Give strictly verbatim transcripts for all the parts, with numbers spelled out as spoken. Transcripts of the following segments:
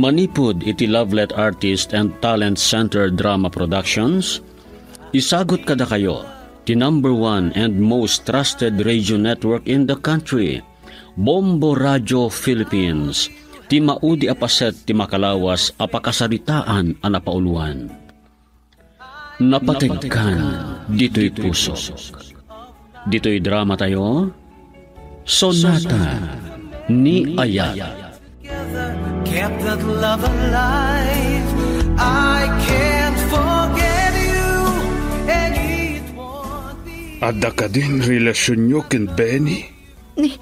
Manipud iti Lovelet Artist and Talent Center Drama Productions, isagut kadakayo ti number one and most trusted radio network in the country, Bombo Radio Philippines, ti maudi a paset ti makalawas a pakasaritaan a napauluan. Napategkan ditoy puso. Ditoy drama tayo, Sonata ni Ayat. Kept that love alive. I can't forget you, and it won't be. Adda kadin relasionyo ken Benny? Ni,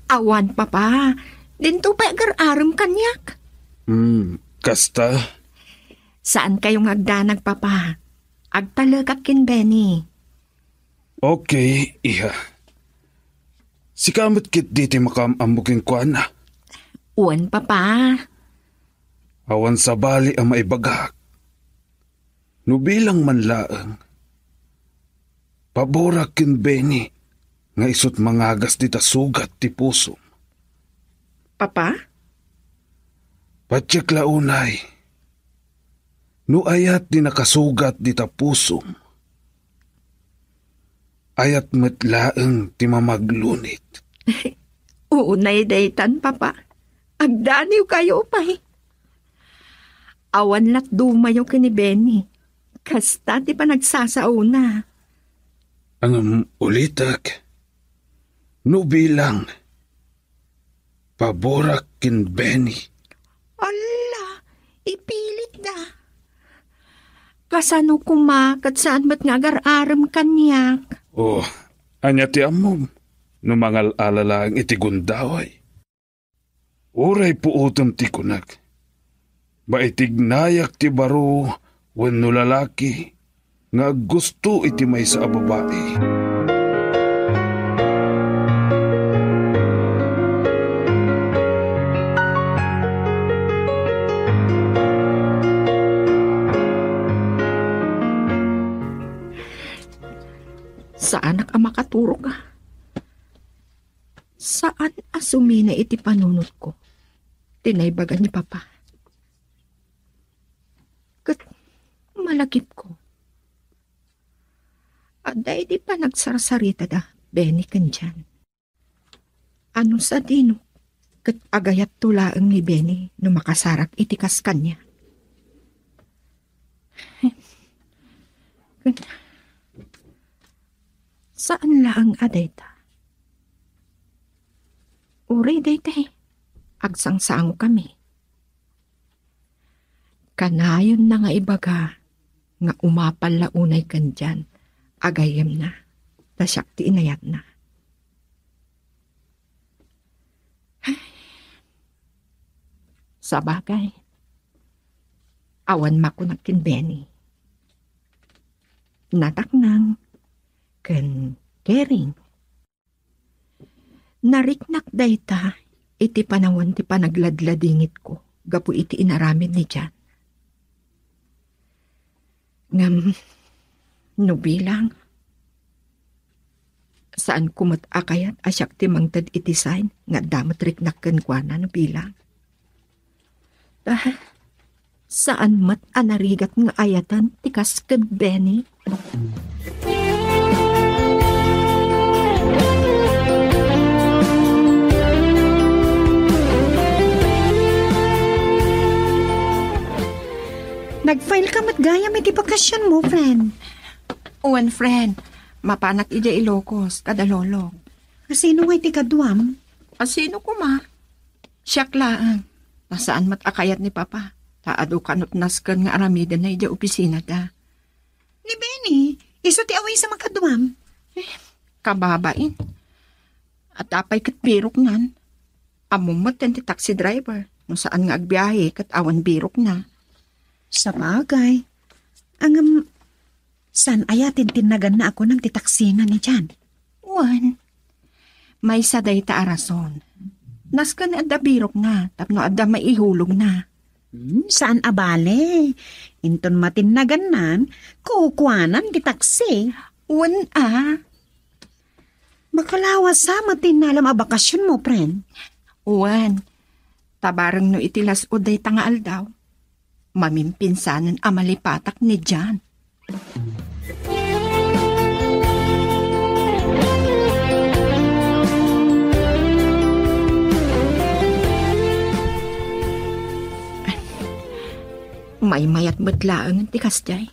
awan, Papa. Dinto pay agar-arem kaniak. Hmm, kasta? Saan kayo nga agdanag, Papa? Agtalekak ken Benny. Okay, iha. Sika met ketdi ti makaam-ammo kenkuana. Wen, Papa. Awan sabali a maibagak. No bilang man laeng, paborak ken Benny nga isut mangagas dita sugat ti pusom. Papa? Patiek la unay. No ayat ti nakasugat dita pusom, ayat met laeng ti mamaglunit. Unay daytan, Papa. Agdaniw kayo pay. Awan latdumayo ken ni Benny. Kasta ti panagsasaona. Ngem ulitek, no bilang, paborak ken Benny. Alla, ipilitda. Kasano koma ket saan met nga agar-arem kaniak? Oh, ania ti ammom no mangal-ala laeng iti gundaway? Uray puotem ti kunak. Maitignayak ti baro wenno lalaki nga aggusto iti maysa a babai. Saanak a makaturog, a. Saan a sumina iti panunotko ti naibaga ni Papa. Ket malagipko, adda idi panagsarsaritada Benny ken Jan. Ano sadino ket agayatto laeng ni Benny no makasarak iti kas kaniak? Saan laeng a dayta. Uray daytay, agsangsangokami. Kanayonna nga ibaga nga umapal la unay ken Jan a gayyemna, ta siak ti inayatna. Sabagay, awan makunak ken Benny. Nataknang ken caring. Nariknak dayta iti panawen ti panagladladingitko gapu iti inaramid ni Jan. Ngem no bilang, saanko met a kayat a siak ti mangted iti sign nga adda met riknak kenkuana no bilang. Ah, saan met a narigat nga ayaten ti kas ken Benny. Nag-file ka met gayam iti bakasionmo, friend. Wen, friend. Mapanak idiay Ilocos, kada lolo. Asino ngay ti kaduam? Asino koma? Siak laeng. Ta saan met a kayat ni Papa. Ta adu kano ti nasken nga aramidenna idiay opisinada. Ni Benny, isu ti aways a makaduam. Eh, kababain. Adda pay ket biroknan. Ammom met ti taxi driver. No saan nga agbiahe ket awan birokna. Sabagay. Ngem, saan aya tintinnaganna a kunam ti taksina ni Jan? Wen, maysa dayta a rason. Nasken adda birokna tapno adda maihulogna. Hmm, saan a bale. Inton matinnagannan, kukuanan ti taksi. Wen a. Makalawas sa matinnalem a bakasionmo, friend. Wen, Ta bareng no iti las-ud dayta nga aldaw, mamimpinsanen a malipatak ni John. Maymayat met laeng ti kasdiay.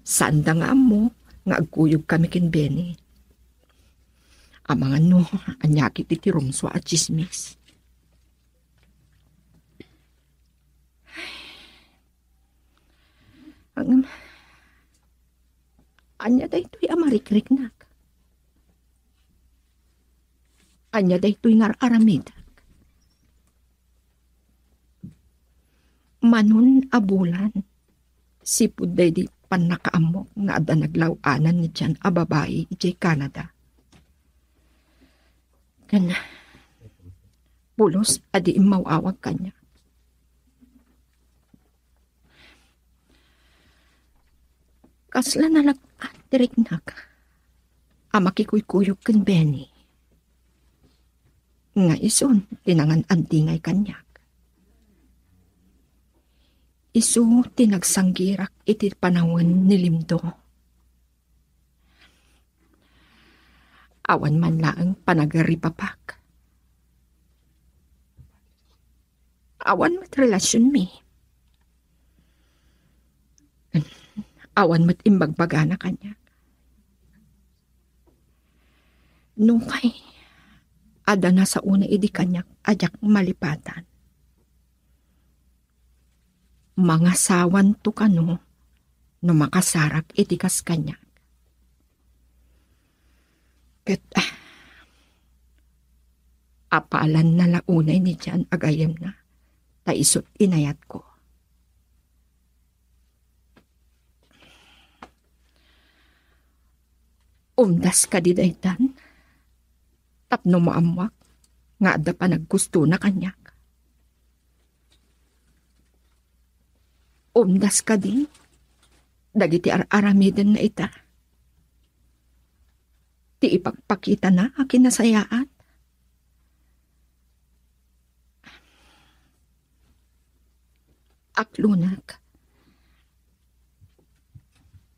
Saanda nga ammo nga agkuyogkami ken Benny. Amangan no ania ket iti rumsua a tsismis. Ngem, ania daytoy a marikriknak? Ania daytoy nga ar-aramidek? Manon a bulan, sipud daydi pannakaammok nga adda naglaw-anan ni John a babai idiay Canada. Ken pulos a di immaw-awag kaniak. Kasla nalagna ti riknak a makikuykuyog ken Benny. Nga isun ti nangan-andingay kaniak. Isu ti nagsanggirak iti panawen ni Limdo. Awan man laeng panagripapak. Awan met relasionmi. Awan met imbagbagana kaniak. Nupay adda nasaona idi kaniak a diak malipatan, mangasawanto kano no makasarak iti kas kaniak. Ket, ah, apalanna la unay ni John a gayyemna, ta isut' inayatko. Umdas kadi daytan? Tapno maammoak nga adda panagkustona kaniak. Umdas kadi dagiti ar-aramidenna ita? Ti ipakpakitana a kinasayaat? Aklonek.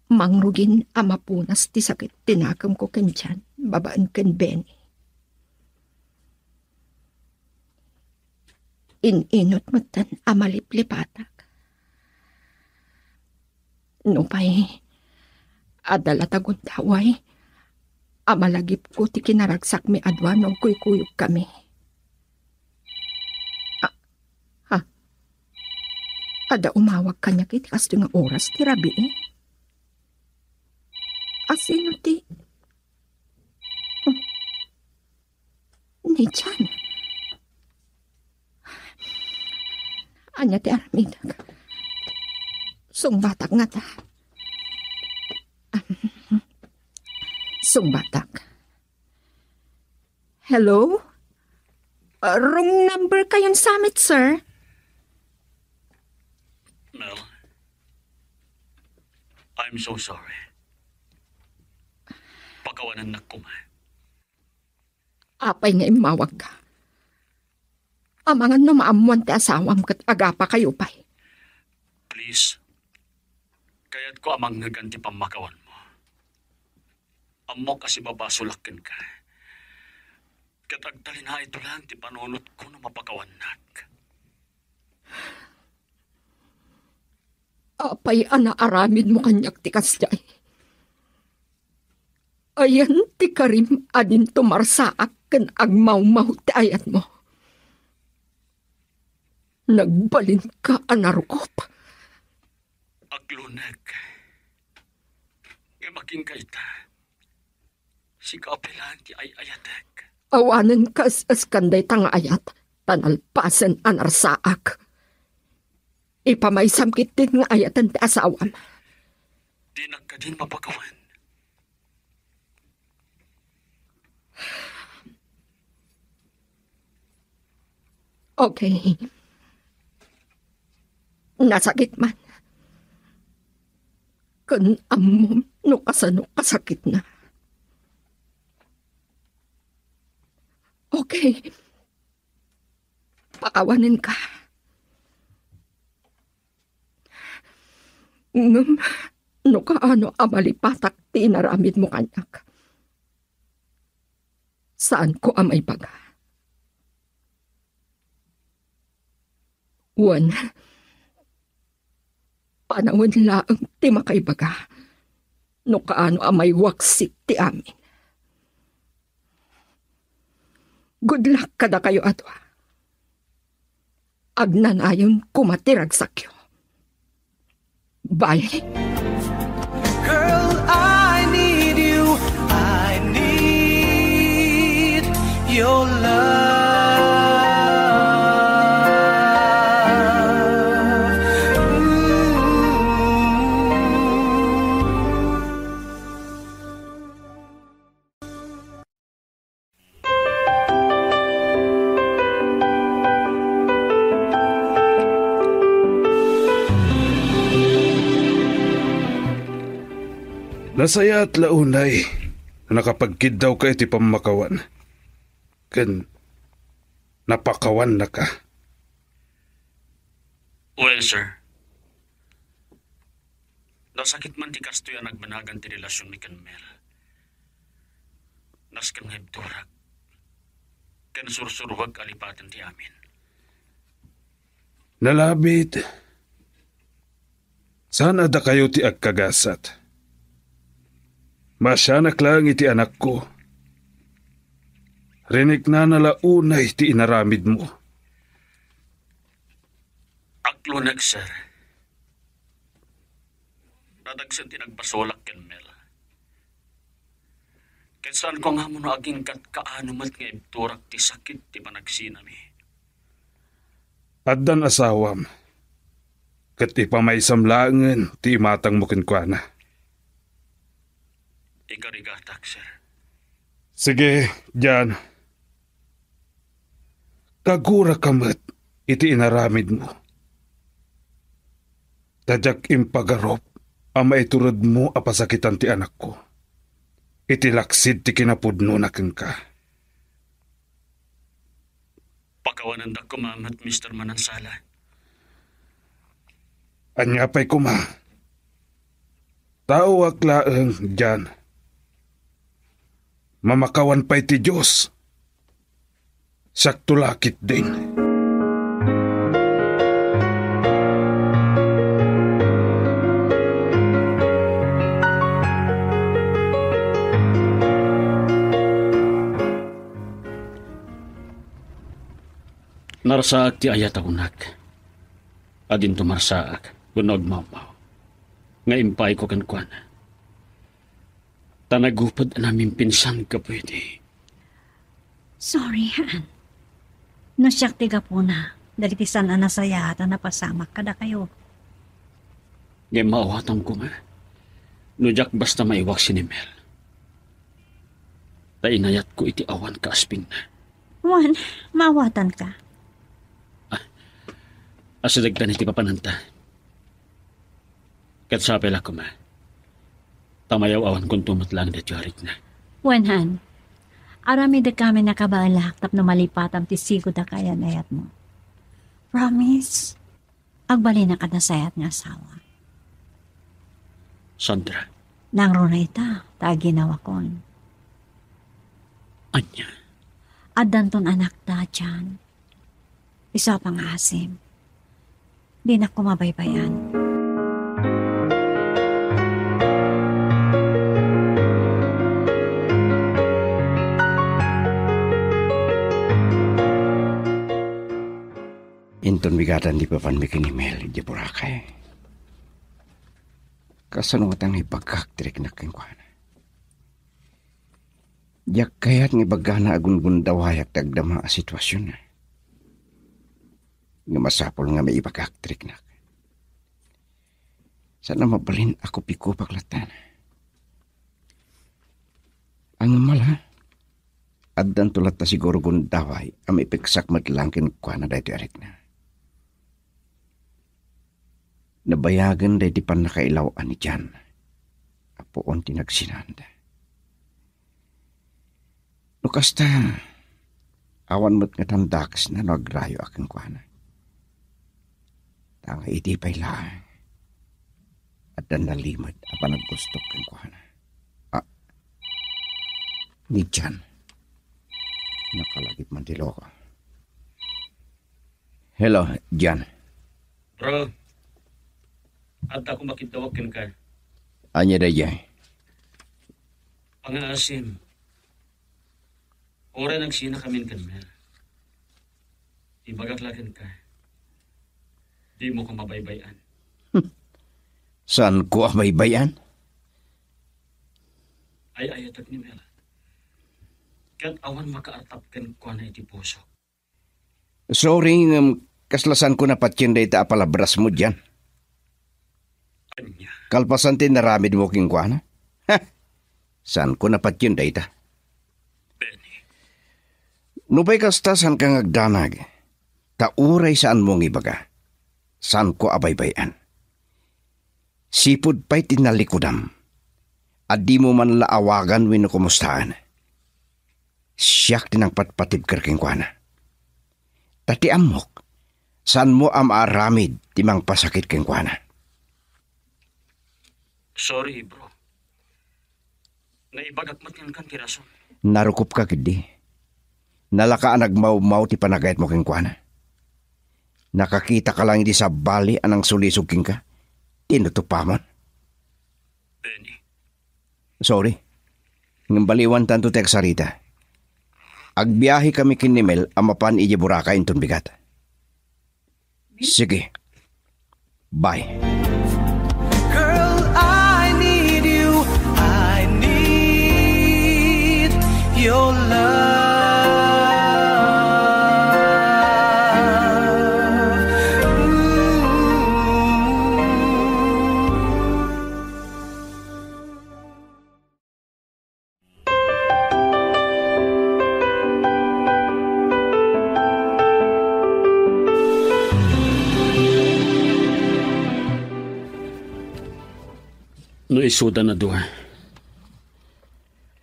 Mangrugin a mapunas ti sakit ti nakemko ken John babaen ken Benny. In-inut metten a maliplipatak. Nupay adda la ta gundaway a malagipko ti kinaragsakmi a dua no agkuykuyogkami. A-, ha? Adda umawag kaniak iti kastoy nga oras ti rabii? A sino ti, hmm. Ni John. Ania ti aramidek? Sungbatak ngata. Sungbatak. Hello? Uh, wrong number kayon sa met, sir. Mel, I'm so sorry. Pakawanennak koma. Apay nga immawagka? Amangan no maammoan ti asawam ket agapakayo pay. Please, kayatko a mangngegan ti pammakawanmo. Ammok a sibabasolak kenka. Ket agtalinaedto laeng ti panunotko no mapakawannak. Apay a naaramidmo kaniak ti kasdiay? Ayan ti karim a dinto marsaak ken agmawmaw ti ayatmo. Nagbalinka a narukop. Aklonek. Ngem akinka ita. Sika a pilan ti ay-ayatek. Awanen kas-eskan dayta nga ayat, ta nalpasen a narsaak. Ipamaysam ketdin nga ayaten ti asawam. Dinak kadin mapakawan. Okay. Nasakit man. Ken ammom no kasano kasakitna. Okay. Awanenka. Ngem no kaano a malipatak ti inaramidmo kaniak, saanko a maibaga. Wen, panawen laeng ti makaibaga no kaano a maiwaksik ti amin. Good luck kadakayo a dua. Agnanayon koma ti ragsakyo. Bye. Girl, I need you. I need your love. Mm. Nasayaat la unay no nakapagkiddawka iti pammakawan ken napakawannaka. Well, sir. Nasakit man ti kastoy a nagbanagan ti relasionmi ken Mel. Nasken nga ibturak ken sursuruek a lipaten ti amin. Nalabit. Saan a dakayo ti agkagasat? Maasianak laeng iti anakko. Riniknana la unay ti inaramidmo. Aklonek, sir. Nadagsen ti nagpasolak ken Mel. Ket saanko nga ammo no agingga't kaano met nga ibturak ti sakit ti panagsinami. Addan asawam, ket ipamaysam laengen ti imatangmo kenkuana. Ikarigatak, sir. Sige, Jan. Kaguraka met iti inaramidmo. Ta diak impagarup a maituredmo a pasakitan ti anakko iti laksid ti kinapudnona kenka. Pakawanendak koma met, Mister Manansala. Ania pay koma? Taoak laeng, Jan. Mamakawan pay ti Dios. Siakto la ketdin. Narsaak ti ayat a kunak. Adinto marsaak wenno agmawmaw nga impaayko kenkuana. Ta nagupod a namimpinsan gapu iti. Sorry, Han. No siak ti gapuna, dagiti saan a nasayaat a napasamak kadakayo. Ngem maawatam koma no diak basta maiwaksi ni Mel. Ta inayatko iti awan kaaspingna. Wen, maawatanka. Ah, asidegtan iti papananta. Ket sapay la koma. Ta mayaw-awankonto met laeng daytoy a rikna. Wen, Han. Aramidek amin a kabaelak tapno malipatam ti sigud a kaayan-ayatmo. Promise? Agbalinaka a nasayaat nga asawa. Sandra. Nangruna ita, ta aginawakon. Ania? Addanton anakta, Jan. Isu a pangaasim. Dinak koma baybay-an. Inton bigadan ti papanmi ken ni Mel idiay Boracay, kasano ngata nga ibagak ti riknak kenkuana? Diak kayat nga ibagana a gungundawayak ti agdama a situasionna. Nga masapul nga maibagak ti riknak. Saan a mabalin a kupikupak latta. Ngem ala, addanto latta siguro gundaway a maipeksak met laeng kenkuana daytoy a rikna. Nabayagen daydi pannakailaw-an ni Jan a puon ti nagsinaanda. No kasta, Awan met nga tandakesna no agrayo a kenkuana. Ta nga idi pay laeng, adda nalimed a panaggustok kenkuana. Ah, ni Jan. Nakalagip man ti loko. Hello, Jan. Bro, adda ko makiddawag kenka. Ania daydiay? Pangaasim. Uray nagsinakamin ken Mel. Ibagak la kenka, dimo ko mabaybay-an. Saanko a baybay-an? Ay-ayatek ni Mel. Ket awan makaartap kenkuana iti pusok. Sorry, ngem kasla saanko napatien dayta a palabrasmo dian. Ania? Kalpasan ti naramidmo kenkuana? Ha! Saanko napatien dayta. Benny. Nupay kasta, saanka nga agdanag. Ta uray saanmo nga ibaga, saanko a baybay-an. Sipud pay ti nalikudam a dimo man la awagan wenno kumustaan. Siak ti nangpatpatibker kenkuana. Ta ti ammok, saanmo a maaramid ti mangpasakit kenkuana. Sorry, bro. Naibagak met kenka ti rason. Narukopka ketdi. Nalaka a nagmawmaw ti panagayatmo kenkuana. Nakakitaka lang iti sabali a nangsulisog kenka. Tinutupamon. Benny. Sorry. Ngem baliwantanto ti agsarita. Agbiahekami ken ni Mel a mapan idiay Boracay inton bigat. Sige. Bye. Girl, I need you. I need your love. Mm. No isudan a dua,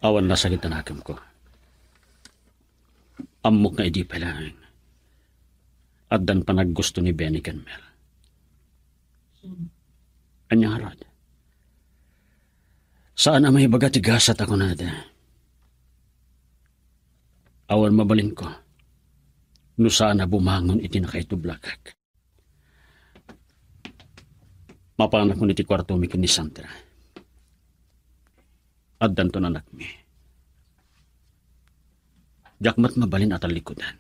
awan nasakit a nakemko. Ammok nga idi pay laeng, addan panaggusto ni Benny ken Mel. Ania ngarud? Saan a maibaga ti gasat a kunada. Awan mabalinko no saan a bumangon iti nakaitublakak. Mapanakon iti kuartomi ken ni Sandra. Addanton anakmi. Diak met mabalin a tallikudan.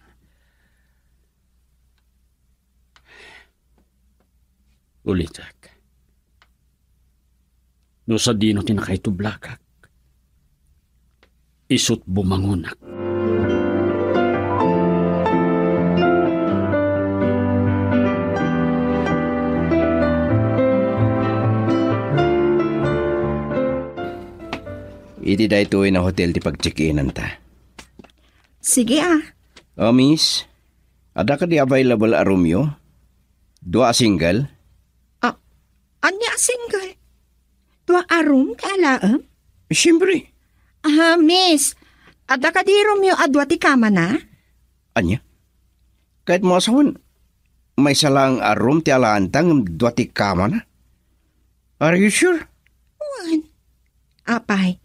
Ulitek. No sadino ti nakaitublakak, isut' bumangonak. Iti daytoy a hotel ti pag-check-inanta. Sige, ah. Ah, miss, adda kadi available a roomyo? Dua a single? Ah, ania a single? Dua a room ti alaem? Siempre. Ah, miss, adda kadi roomyo a dua ti kamana? Ania? Kayatmo a sawen, maysa laeng a room ti alaenta ngem dua ti kamana? Are you sure? Wen. Apay,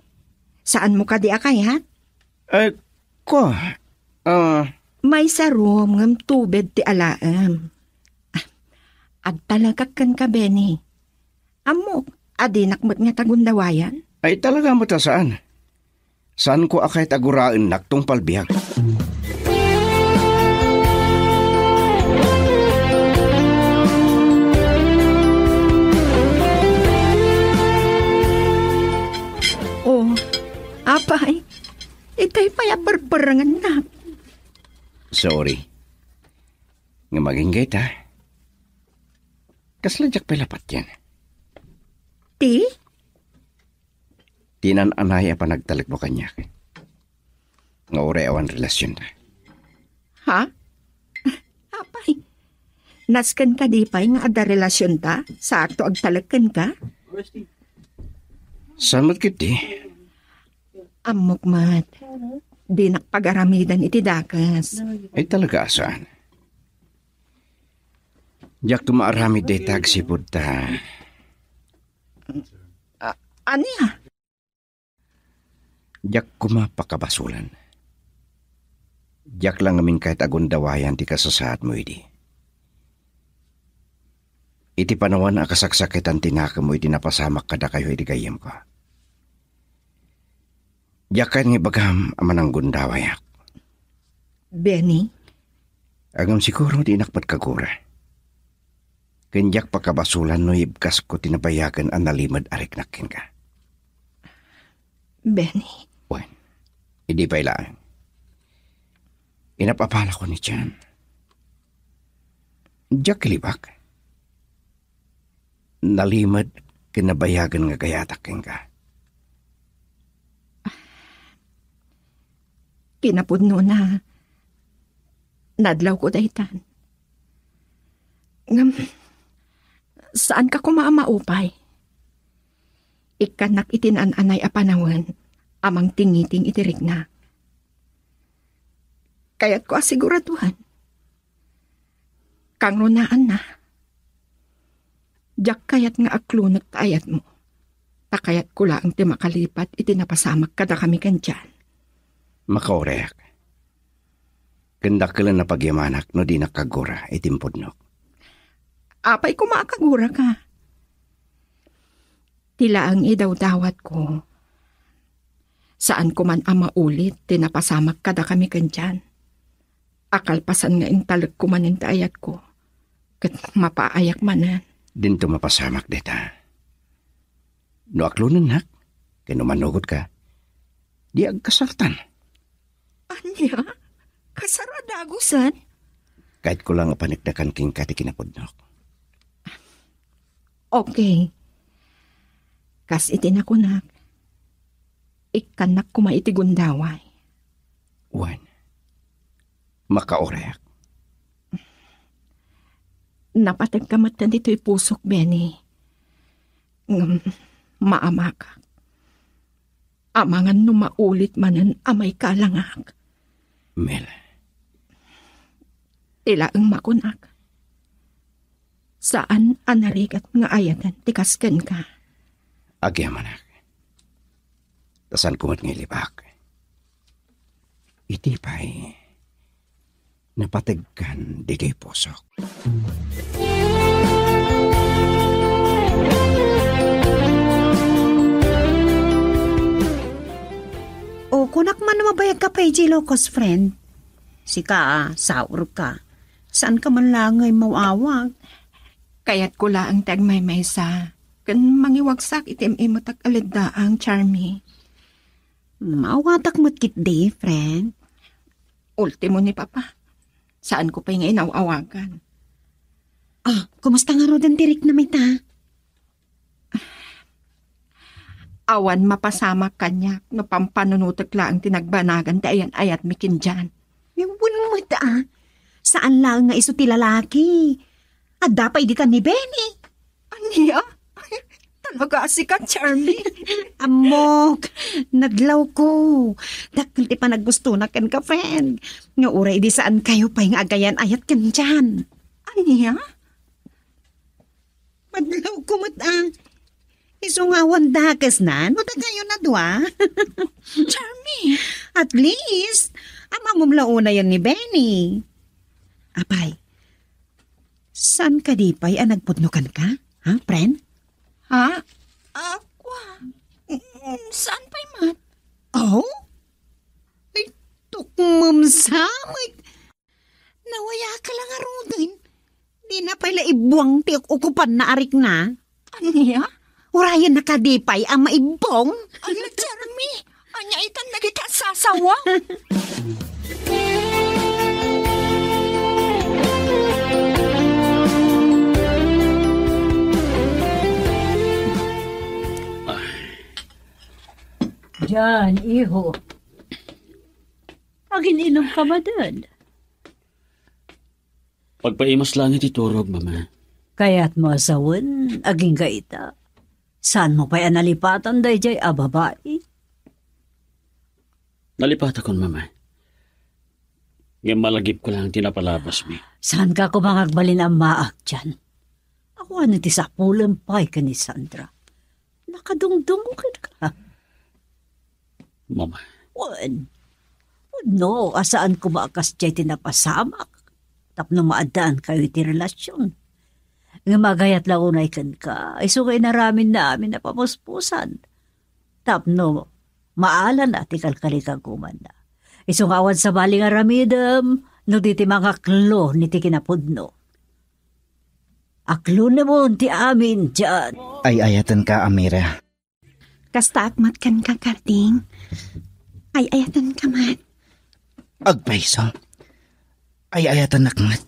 saanmo kadi a kayat? Eh, ko, ah, Maysa room ngem two bed ti alaem. Ah, agtalekak kenka, Benny. Ammok a dinak met ngata gundawayan. Ay, talaga met a saan. Saanko a kayat a guraennak tungpal biag. Oh, apay, itay pay a perperengennak. Sorry. Ngem agingga ita. Kasla diak pay la patien. Ti? Ti naan-anay a panagtalekmo kaniak. Nga uray awan relasionta. Ha? Apay, nasken kadi pay nga adda relasionta, saakto agtalek kenka? Saan met ketdi? Ammok met. Dinak pagaramiden iti dakes. Ay, talaga, saan? Diak maaramid dayta agsipud ta. Ah, ania? Diak koma pakabasolan. Diak la ngamin kayat a gundawayan ti kasasaadmo idi. Iti panawen a kasaksakitan ti nakemmo iti napasamak kadakayo idi gayyemko. Diak kayat nga ibagam a mananggundawayak. Benny? Ngem siguro dinak met kagura. Ken diak pakabasolan no ibkasko ti nabayagen a nalimed a riknak kenka. Benny. Wen, idi pay laeng. Inap-apalako ni Jan. Diak ilibak. Nalimed ken nabayagen nga agayatak kenka. Kinapudnona, nadlawko daytan. Ngem, saanka koma a maupay. Ikkannak iti naan-anay a panawen a mangtingiting iti riknak. Kayatko a siguraduan. Kangrunaanna, diak kayat nga aklonek ta ayatmo. Ta kayatko laeng ti makalipat iti napasamak kadakami ken Jan. Makaurayak. Ken dakkel a pagyamanak no dinak kagura iti impudnok. Apay koma a kaguraka? Ti laeng idawdawatko. Saanko man a maulit ti napasamak kadakami ken Jan. A kalpasan nga intalekko manen ti ayatko, ket mapaayak manen. Dinto mapasamak dayta. No aklonennak, ken no manugotka, di agkasartan. Ania? Kasar a dagusen? Kayatko la nga paneknekan kenka ti kinapudnok. Okay. Kas iti nakunak, ikkannak koma iti gundaway. Wen, makaurayak. Napategka met ditoy pusok, Benny. Ngem, maamakak. Amangan no maulit manen a maikalangak. Mel. Ti laeng makunak. Saan a narigat nga ayaten ti kas kenka. Agyamanak. Ta saanko met nga ilibak. Iti pay, napategkan ditoy pusok. O, kunak man no mabayagka pay idiay Ilocos, friend. Sika, a, saurka. Saanka man laeng nga immaw-awag. Kayatko laeng ti agmaymaysa ken mangiwagsak iti im-imetak a leddaang, Charmy. Maawatak met ketdi, friend. Ultimo ni Papa. Saanko pay nga inaw-awagan. Ah, kumusta ngaruden ti riknam ita? Awan mapasamak kaniak no pampanunotek laeng ti nagbanagan ti ayan-ayatmi ken Jan. Wen met, a. Saan laeng nga isu ti lalaki. Adda pay ditan ni Benny. Ania? Ay, talaga a sika, Charmy? Ammok, nadlawko. Dakkel ti panaggustonak kenka, friend. Nga uray idi saankayo pay nga agayan-ayat ken Jan. Ania? Madlawko met, a. Isu nga awan dakesna no dakayo a dua. Charmy! At least, am-ammom la unayen ni Benny. Apay, saan kadi pay a nagpudno kenka? Ha, friend? Ha? Ako, a. Mm, saan pay met? Oh? Ay, tukmem sa, may Nawayaka la ngaruden. Dina pay la ibbuang ti uk-ukupanna a rikna. Ania? Urayenna kadi pay a maibbong? Ala, Charmy, ania itan dagiti a sasawa? Jan, iho. Agin-inumka manen? Pagpaimas laeng iti turog, Mama. Kayatmo a sawen, agingga ita. Saanmo pay a nalipatan daydiay a babai? Nalipatakon, Mama. Ngem malagipko lang ti napalabasmi. Saanka koma nga agbalin a maak diyan? Awan iti sapulem pay ken ni Sandra. Nakadungdungo kenka. Mama. Wen, no, a saan koma a kasdiay ti napasamak tapno maaddaankayo iti relasion. Ngem agayat la unay kenka, isu nga inaramidna amin a pamuspusan. Tapno maalana ti kalkaligagumanna. Isu nga awan sabali nga aramidem no di ti mangaklo iti kinapudno. Aklonemon ti amin diyan. Ay-ayatenka, Amira. Kastaak met kenka, Karding. Ay-ayatenka met. Agpayso. Ay-ayatennak met.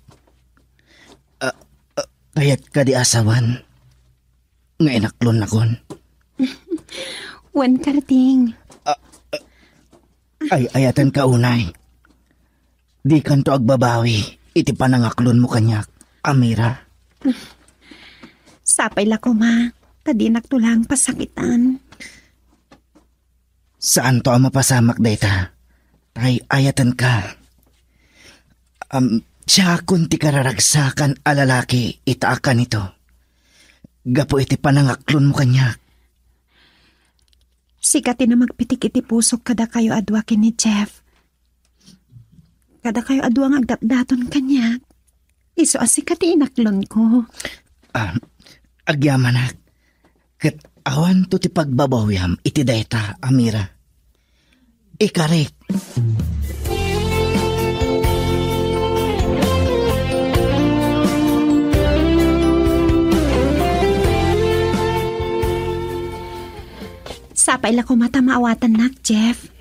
Ah, ah, kayatka di asawan nga inaklonnakon? Wen, Karding. Ah, ah, ay-ayatenka unay. Dikanto agbabawi iti panangaklonmo kaniak, Amira. Sapay la koma, ta dinakto laeng pasakitan. Saanto a mapasamak dayta. Tay-ayatenka. Am, siakon ti kararagsakan a lalaki ita a kanito. Gapu iti panangaklonmo kaniak. Sika ti namagpitik iti pusok kadakayo a dua ken ni Jeff. Kadakayo a dua nga agdatdaton kaniak. Isu a sika ti inaklonko. Ah, agyamanak. Ket awanto ti pagbabawiam iti dayta, Amira. Ikarik. Sapay la koma ta maawatannak, Jeff.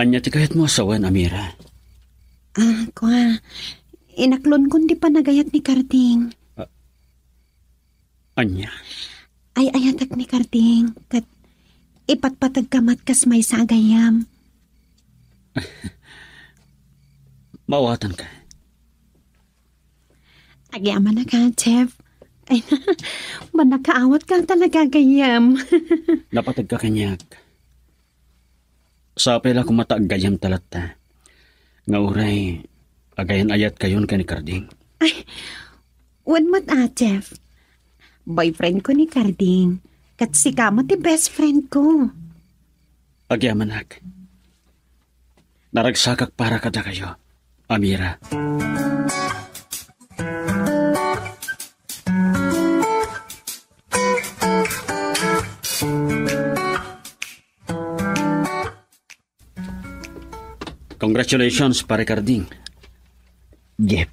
Ania ti kayatmo a sawen, Amira? Ah, kua, inaklonkon ti panagayat ni Karding. Ah, ania? Ay-ayatek ni Karding, ket ipatpategka met kas maysa a gayyem. Maawatanka. Agyamanak, Jeff. Ay, mannakaawat ka talaga, gayyem. Napategka kaniak. Sapay la koma ta aggayyemta latta. Nga uray, agayan-ayatkayon ken ni Karding. Ay, wen met a, Jeff. Boyfriend ko ni Karding. Ket sika met ti best friend ko. Agyamanak. Naragsakak para kadakayo, Amira. Congratulations, Pare Carding. Jeff.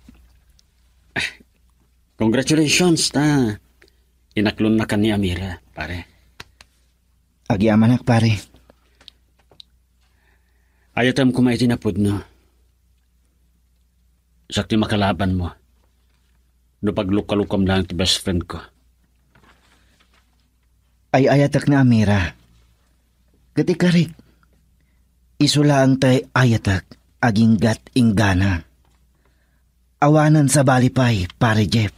Congratulations, ta inaklonnakan ni Amira, pare. Agyamanak, pare. Ayatem koma iti napudno. Siak ti makalabanmo. No paglukkalukam laeng ti best friend ko. Ay-ayatek ni Amira. Ket ikarik, isu laeng ti ay-ayatek aginggat inggana. Awanen sabali pay, Pare Jeff.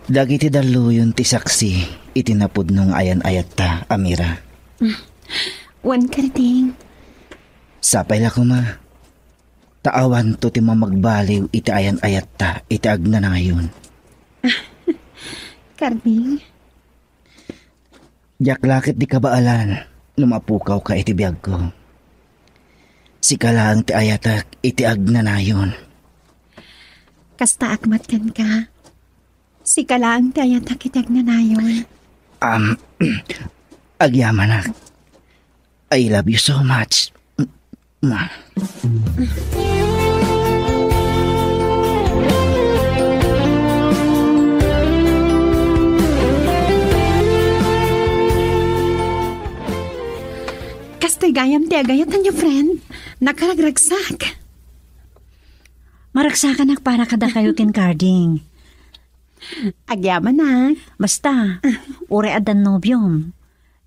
Dagiti dalluyon ti saksi iti napudno nga ayan-ayatta, Amira. Wen, Karding. Sapay la koma. Ta awanto ti mamagbaliw iti ayan-ayatta iti agnanayon. Karding. Diak la ket di kabaelan no mapukawka iti biagko. Sika laeng ti ayatek iti agnanayon. Kastaak met kenka. Sika laeng ti ayatek iti agnanayon. Um, agyamanak. I love you so much. Ma. Kastoy gayam ti agayatanyo, friend. Nakaragragsak. Maragsakanak para kadakayo ken Carding. Agyamanak. Basta, uray addan nobiom,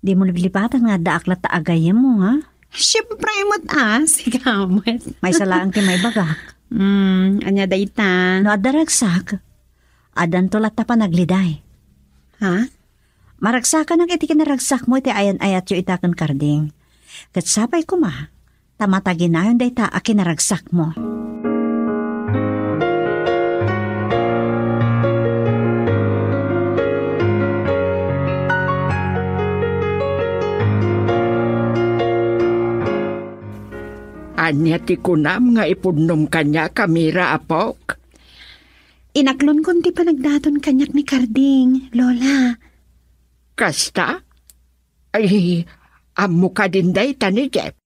dimo liplipatan nga addaak latta a gayyemmo, ha? Siyempre met, ah, sika met. Maysa laeng ti maibagak. Hmm, ania dayta? No adda ragsak, addanto latta panagliday. Ha? Maragsakanak iti kinaragsakmo iti ayan-ayatyo ita ken Karding. Ket sapay koma, ta mataginayon dayta a kinaragsakmo. Ania ti kunam nga ipudnom kaniak, Amira, apok? Inaklonkon ti panagdaton kaniak ni Karding, Lola. Kasta? Ay, ammo kadin dayta ni Jeff?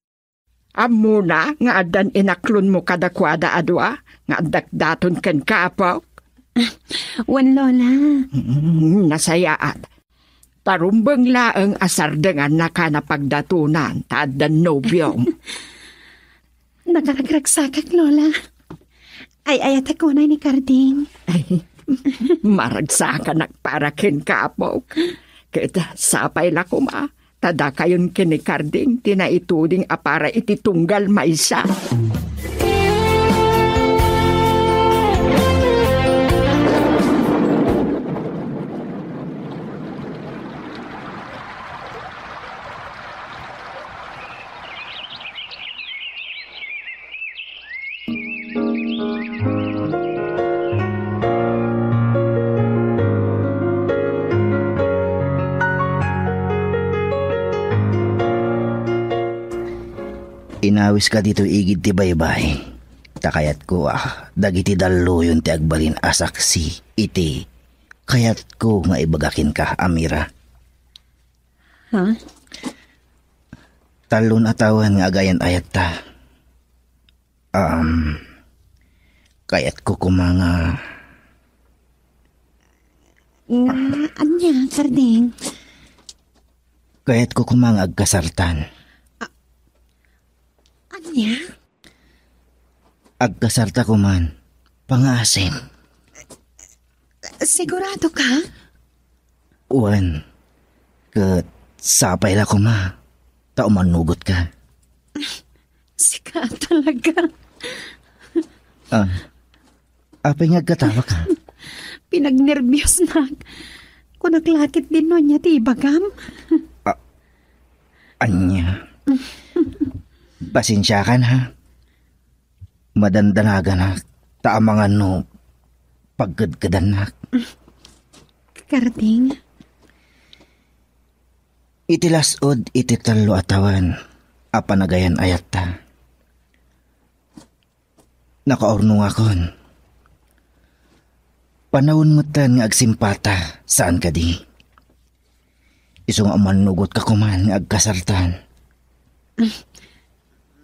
Ammona nga addan inaklonmo kadakuada a dua nga adda daton kenka, apok? Wen, Lola. Mm, nasayaat. Ta rumbeng laeng a sardenganna kana pagdatonan ta addan nobiom. Nakaragragsakak, Lola. Ay-ayatek unay ni Karding. Ay, maragsakanak para kenka, apok. Ket sapay la koma, ta dakayon ken ni Karding ti naituding a para iti tunggal maysa. Inawiska ditoy igid ti baybay, ta kayatko a dagiti dalluyon ti agbalin a saksi iti kayatko nga ibaga kenka, Amira. Ha? Tallon a tawen nga agayan-ayatta. Um, kayatko koma nga Nga ania, Karding? Kayatko koma nga agkasartan. A-, ania? Agkasarta koman. Pangaasim. Sigurado ka? Wen, ket sapay la koma, ta umanugotka. Sika talaga. Ah, apay nga agkatawaka? Pinagnerbiosnak. Kunak la ketdin no ania ti ibagam. Ah, ania? Pasensiakan, ha? Madandanaganak, ta amangan no pagkedkedannak. Karding. Iti las-ud iti tallo a tawen a panagayan-ayatta, nakaurnongakon. Panawen metten nga agsimpata, saan kadi? Isu nga umanugotka koman nga agkasartan.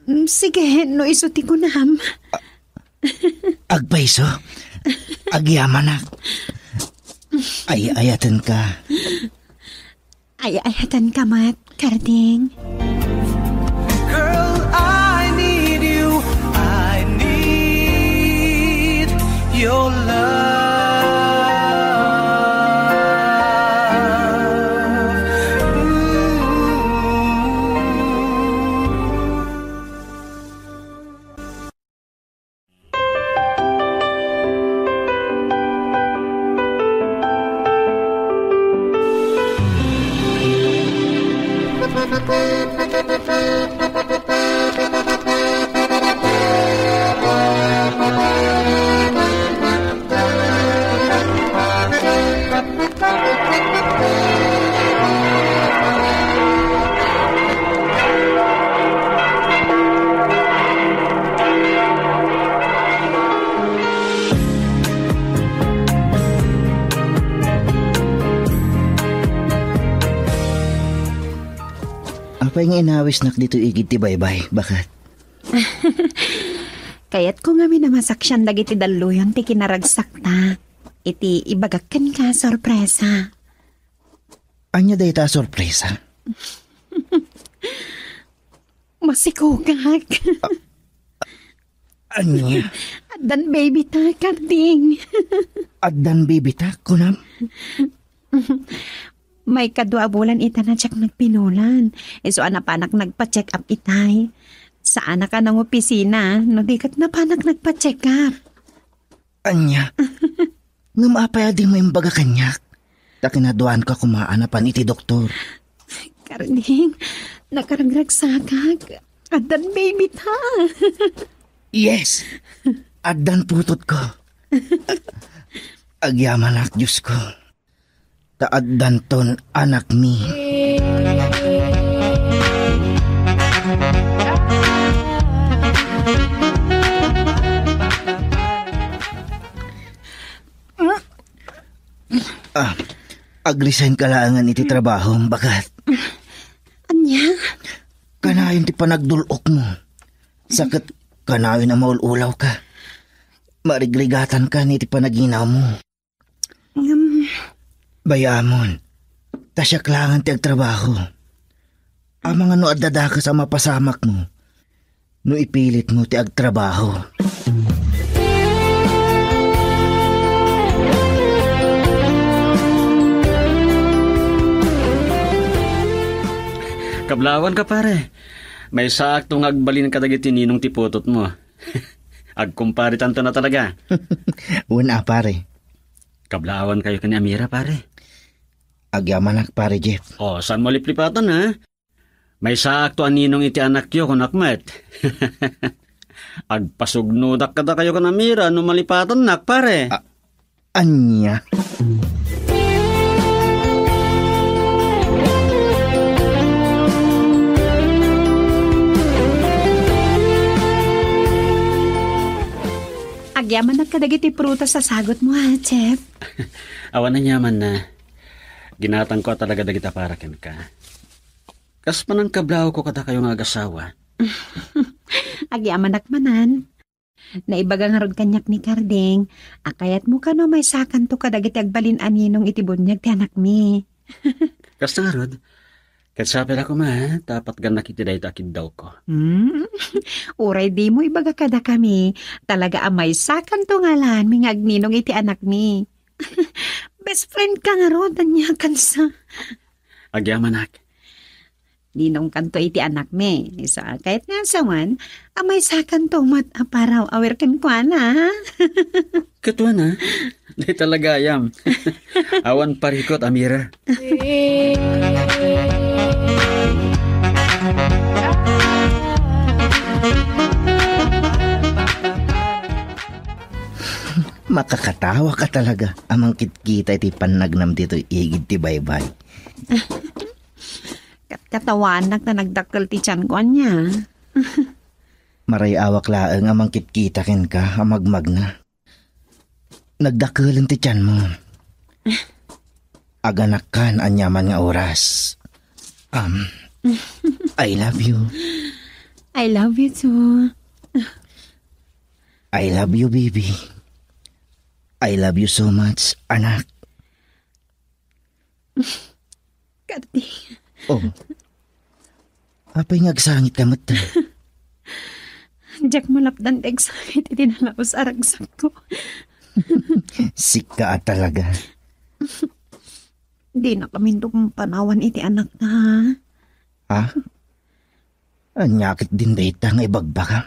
Mm, sige, no isu ti kunam. Agpayso? Agyamanak. Ay-ayatenka. Ay-ayatenka met, Karding. Girl, I need you. I need your love. Ooh. Apay nga inawisnak ditoy igid ti baybay, baket? Kayatko ngamin a masaksian dagiti dalluyon ti kinaragsakta. Iti ibagak kenka, sorpresa. Ania dayta a sorpresa? Masikogak. Ania? Addan baby ta, Karding. Addan baby ta, kunam? Maikadua a bulan ita a diak nagpinulan. Isu a napanak nagpa-check up itay. Saanak a nangopisina, no di ket napanak nagpa-check up. Ania? Ngem apay a dimo imbaga kaniak? Ta kinaduanka koma a napan iti doktor. Karding, nakaragragsakak. Addan baby ta. Yes! Addan putotko. Agyamanak, Diosko. Ta addanton anakmi. Ah, ag-resign ka laengen iti trabaho, baket. Ania? Kanayon ti panagdul-okmo. Sa ket kanayon a maul-ulawka. Marigrigatanka iti panaginawmo. Ngem, bay-amon, ta siak laengen ti agtrabaho. Amangan no adda dakes a mapasamakmo no ipilitmo ti agtrabaho. Kablawanka, pare. Maysaakto nga agbalin kadagiti ninong ti putotmo. Agkumpare tanto na talaga. Wen a, pare. Kablawankayo ken ni Amira, pare. Agyamanak, pare Jeff. O, saan mo liplipatan, ha? Maysaakto a ninong iti anakyo, kunak met. Agpasugnodak kadakayo ken Amira no malipatannak, pare. A-, ania? Agyamanak kadagiti prutas a sagutmo, ha, Jeff? Awan aniamanna. Ginatangko a talaga dagita para kenka. Kas panangkablawko kadakayo nga agasawa. Agyamanak manen. Naibaga ngarud kaniak ni Karding a kayatmo kano a maysakanto kadagiti agbalin a ninong iti buniag ti anakmi. Kasta ngarud, ket sapay la koma, ta patgannak iti dayta a kiddawko. Hmm? Uray dimo ibaga kadakami, talaga a maysakanto nga alaenmi nga agninong iti anakmi. Best friend ka ngarud, ania kansa? Agyamanak. Ninongkanto iti anakmi. Isu a kayat nga asawan, a maysakanto met a paraw-awer kenkuana, ha? Ket wen a, dayta la gayam. Awan parikut, Amira. Makakatawa ka talaga a mangkitkita iti pannagnam ditoy igid ti baybay. Kat-, katawanak ta nagdakkel ti tianko, ania? Maray-awak laeng a mangkitkita kenka a magmagna. Nagdakkelen ti tianmo. Aganakkan aniaman nga oras. Um, I love you. I love you too. I love you, baby. I love you so much, anak. Kati. Oh. Apay nga agsangit ka met? Diak malapdan ti agsangit iti nalaus a ragsakko. Sika a talaga. Dinakaminto kumpanawan iti anakta, ha? Ha? Ania ketdin dayta nga ibagbagam?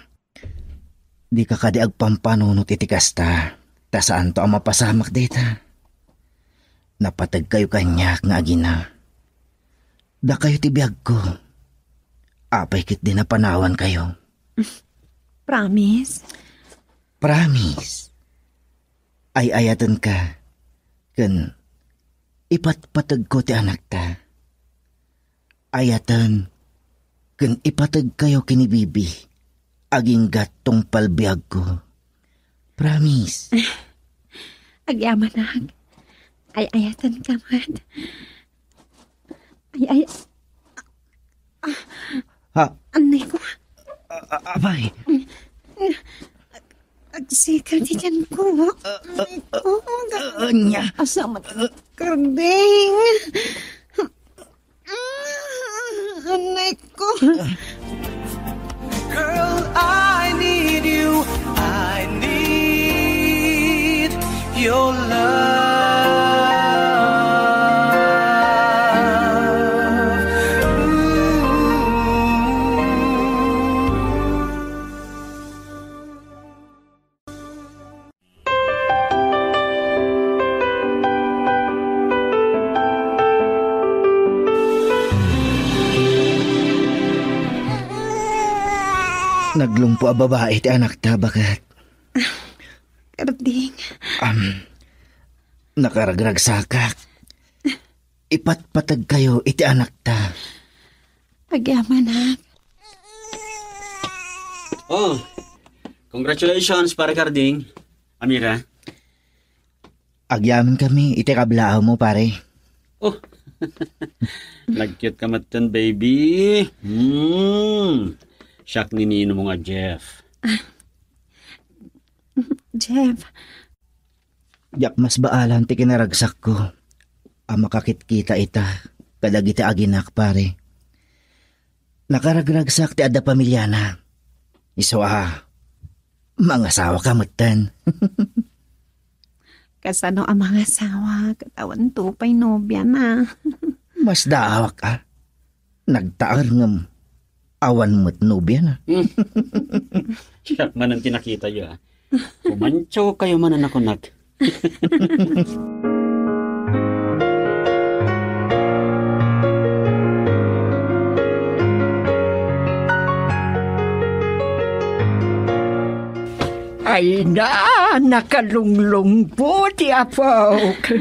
Dika kadi agpampanunot iti kasta, ta saanto a mapasamak dayta. Napategkayo kaniak nga agina. Dakayo ti biagko. Apay ketdin a panawankayo? Promise? Promise. Ay-ayatenka ken ipatpategko ti anakta. Ayaten ken ipategkayo ken ni Bibi agingga tungpal biagko. Promise. Agyamanak. Ay-ayatenka met. Ay, ay. Ha? Anay ko. A-, a-, apay? Agsikel ti tiyanko. Anay ko. Anya? Asa man? Karding. Anay ko. Girl, I need you. I need your love. Naglungpo a babai ti anakta, baket. Karding. Am, nakaragragsakak. Ipatpateg kayo iti anakta. Agyamanak. Oh, congratulations, Pare Karding. Amira. Agyamankami iti kablaaw mo, pare. Oh. Nagcute ka metten, baby. Hmm. Siak ni ninong mo nga Jeff. Jeff. Diak masbaalan ti kinaragsakko a makakitkita ita kadagiti aginak, pare. Nakaragragsak ti adda pamiliana. Isu a, mangasawa ka metten. Kasano a mangasawa ket awan to pay nobiana? Masdaawak a. Nagtaer ngem awan met nobiana. Hmm. Siak manen ti nakitayo, a. Kumantsaw kayo manen a kunak. Ay na, nakalunglungpo ti apok.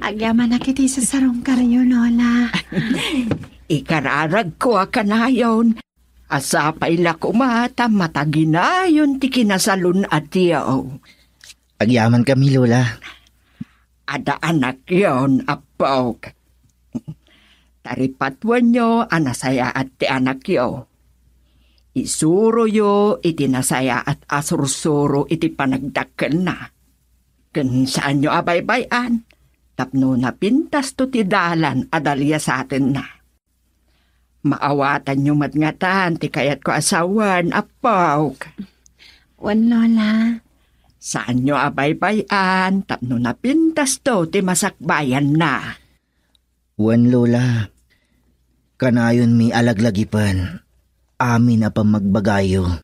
Agyamanak iti sasarungkaryo, Lola. Ikararagko a kanayon, a sapay la koma ta mataginayon ti kinasalun-atyo. Agyamankami, Lola. Adda anakyon, apok. Taripatuenyo a nasayaat ti anakyo. Isuroyo iti nasayaat a sursuro iti panagdakkelna. Ken saanyo a baybay-an, tapno napintasto ti dalan a daliasatenna. Maawatanyo met ngatan ti kayatko a sawen, apok. Wen, Lola. Saanyo a baybay-an tapno napintasto ti masakbayanna. Wen, Lola. Kanayonmi a laglagipen amin a pammagbagayo.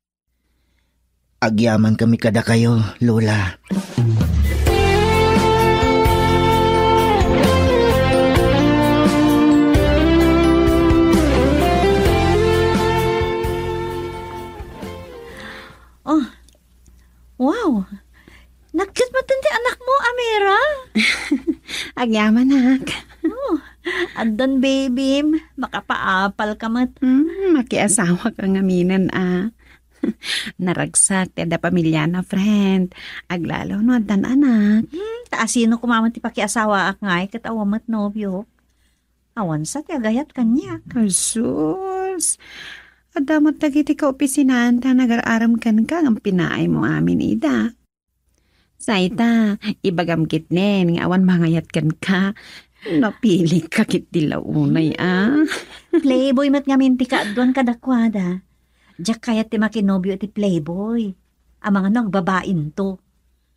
Agyamankami kadakayo, Lola. Oh, wow! Nagkit mo ti anak mo, Amira? Agyamanak. Oh, addan baby, makapaapal ka met. Hmm, makiasawa ka ngamin a. Naragsak ti adda pamiliana, friend. Aglalo no addan anak. Hmm, ta asino koma met ti pakiasawaak ngay ket awan met nobio? Awan sa ti agayat kaniak. Ay, sus. Adda met dagiti kaopisinaan ta nagar-arem kenka ngem pinaaymo amin ida. Say ta, ibagam ketdin nga awan mangayat kenka. Napilik ka ketdi la unay, a. Playboy met ngamin ti kaadduan kadakuada. Diak kayat ti makinobio iti playboy. Amangan no agbabainto.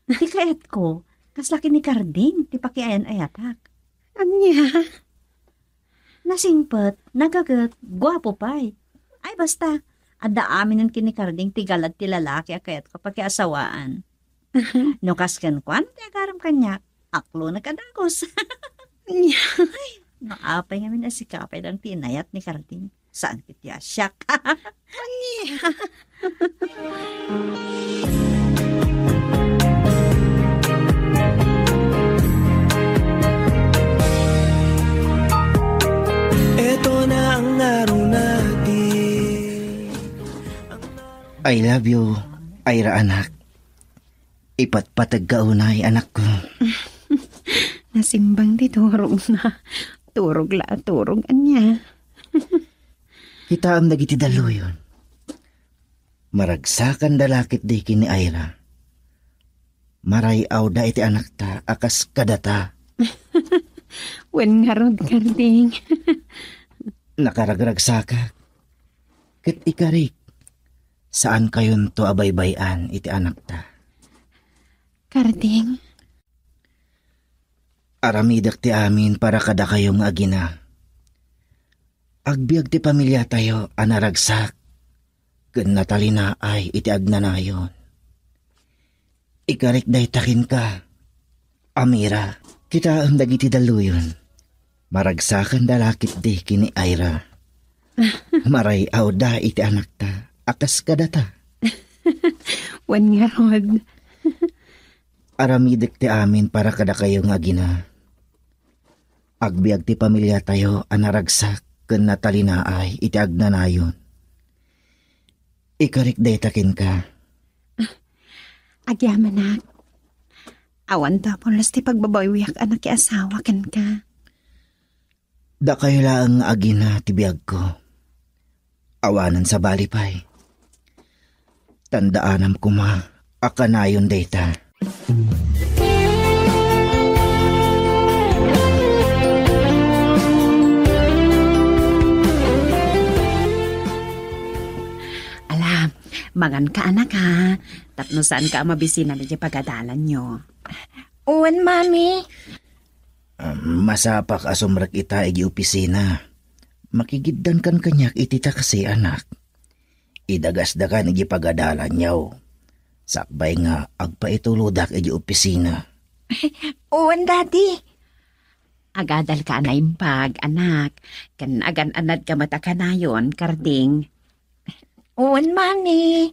Ti kayatko, kasla ken ni Karding ti pakiayan-ayatak. Ania? Nasingpet, nagaget, guapo pay. Ay, basta, adda aminen ken ni Karding ti galad ti lalaki a kayatko a pakiasawaan. No kas kenkuan ti agarem kaniak, aklonek a dagus. Ania? Ay, no apay ngamin a sika pay lang ti inayat ni Karding. Saan ket ti a siak? Ania? Eto na ang narunati. I love you, Ira, anak. Ipatpateg ka unay, anakko. Nasimbang ti turogna. Turog la a turog, ania. Kitaem dagiti dalluyon. Maragsakanda la ketdi ken ni Ira. Maray-awda iti anakta a kas kadata. Wen ngarud, Karding. Nakaragragsakak. Ket ikarik, saankayonto a baybay-an iti anakta. Karding? Aramidek ti amin para kadakayo nga agina. Agbiag ti pamiliatayo a naragsak ken natalinaay iti agnanayon. Ikarik dayta kenka, Amira. Kitaem dagiti dalluyon. Maragsakanda la ketdi ken ni Ira. Maray-awda iti anakta a kas kadata. Wen ngarud. Aramidek ti amin para kadakayo nga agina. Agbiag ti pamiliatayo a naragsak ken natalinaay iti agnanayon. Ikarik dayta kenka. Agyamanak. Awan dapulos ti pagbabawiak a nakiasawa kenka. Dakayo laeng nga agina ti biagko. Awanen sabali pay. Tandaanam koma a kanayon dayta. Ala, manganka, anak, ha? Tapno saanka a mabisinan iti pagadalanyo. Wen, Mami. Ah, masapak a sumrek ita iti opisina. Makigiddankan kaniak iti taksi, anak. Idagasdakan iti pagadalanyo. Sakbay nga agpaitulodak iti opisina. Wen, Daddy. Agadalka a naimbag, anak. Ken agan-annadka met a kanayon, Karding. Wen, Mami.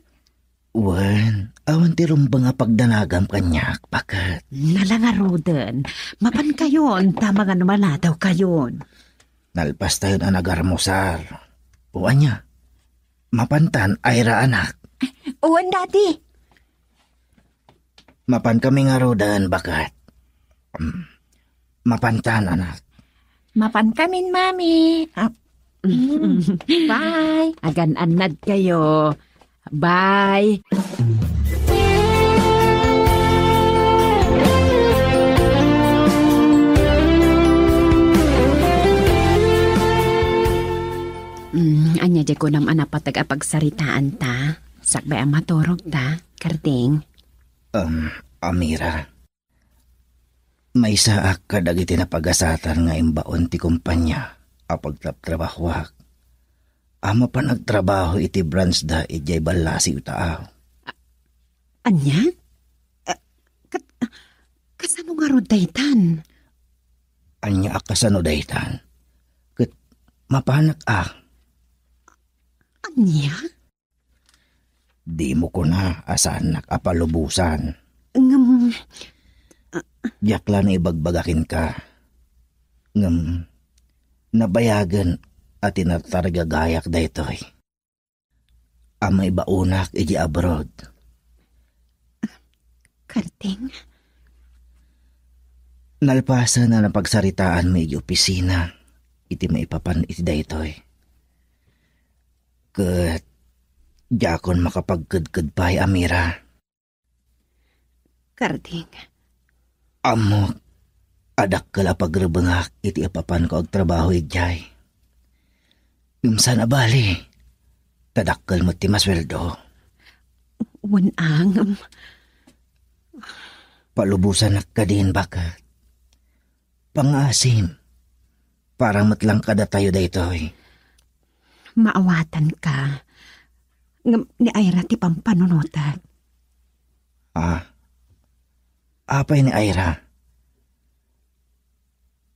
Wen, awan ti rumbeng a pagdanagam kaniak, baket. Nalangaruden. Mapankayon, ta mangan no maladawkayon. Nalpastayon a nagarmusar. O ania? Mapantan, Ira, anak. Wen, Daddy. Mapankami ngaruden, baket. Mm. Mapantan, anak. Mapankamin, Mami. Ah, mm. Bye. Agan-annadkayo. Bye. Mm, ania diay kunam a napateg a pagsaritaanta? Sakbay a maturogta, Karding. Um, Amira. Maysaak kadagiti napagasatan nga imbaon ti kompania a pagtrabtrabahoak a mapan agtrabaho iti branch da idiay ballasi ita. A-, ania? A-, kat-, kasano ngarud daytan? Ania a kasano daytan? Ket mapanak a. Ania? Dimo kuna a saannak a palubosan. Ngem, diak la naibagbaga kenka. Ngem, nabayagen a tinartarigagayak daytoy a maibaonak iti abroad. Karding? Nalpasen a napagsaritaanmi iti opisina iti maipapan iti daytoy. Ket diakon makapagkedked pay, Amira. Karding. Ammok a dakkel a pagrebengak iti ipapanko agtrabaho idiay. Ngem saan a bali, ta dakkel met ti masueldo. Wen, a ngem. Palubosanak kadin, baket. Pangaasim. Para met lang kadatayo daytoy. Maawatanka. Ngem ni Ira ti pampanunotek. Ah? Apay ni Ira?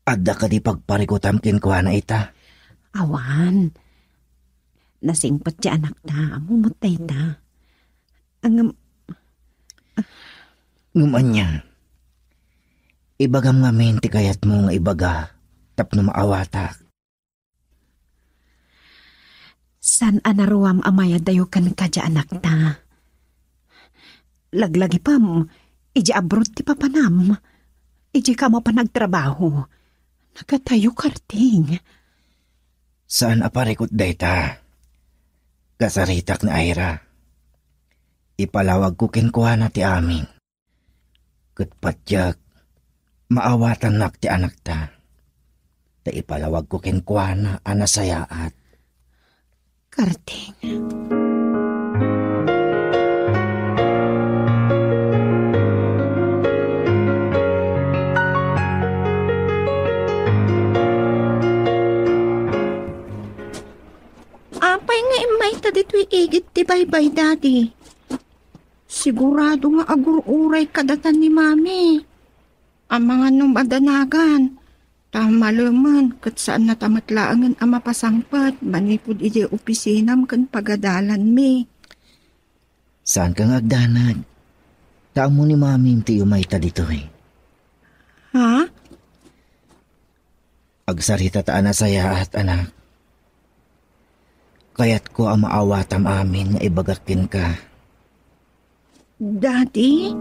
Adda kadi pagparikutam kenkuana ita? Awan. Nasingpet ti anakta. Ammom met dayta. Ngem, ngem ania? Ibagam ngamin ti kayatmo nga ibaga tapno maawatak. Saan a naruam a mayadayo kenka, anakta. Laglagipem, idiay abroad ti papanam. Idiay ka mapan agtrabaho. Nagatayo, Karding. Saan a parikut dayta. Kasaritak ni Ira. Ipalawagko kenkuana ti amin. Ket patiek, maawatannak ti anakta. Ta ipalawagko kenkuana a nasayaat. Karding. Apay nga immayta ditoy igid ti baybay, Daddy? Sigurado nga agur-uray kadatan ni Mami. Amangan no madanagan. Ta malemen, ket saannata met laengen a mapasangpet manipud idiay opisinam ken pagadalanmi. Saanka nga agdanag. Ta ammo ni Mamim ti umayta ditoy. Ha? Agsarita ta a nasayaat, anak. Kayatko a maawatam amin nga ibagak kenka. Daddy?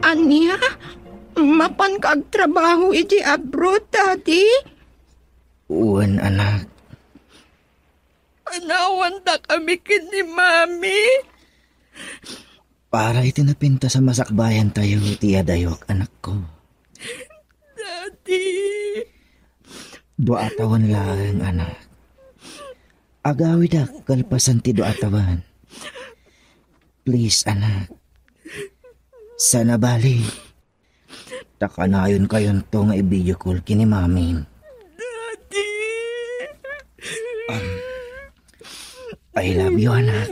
Ania? Mapanka agtrabaho iti abroad, Daddy? Wen, anak. Panawantakami ken ni Mami. Para iti napintas a masakbayantayo iti adayok, anakko. Daddy. Dua a tawen laeng, anak. Agawidak kalpasan ti dua a tawen. Please, anak. Saan a bali. Ta kanayonkayonto nga i-video call ken ni Mami. Daddy! Um, I love you, anak.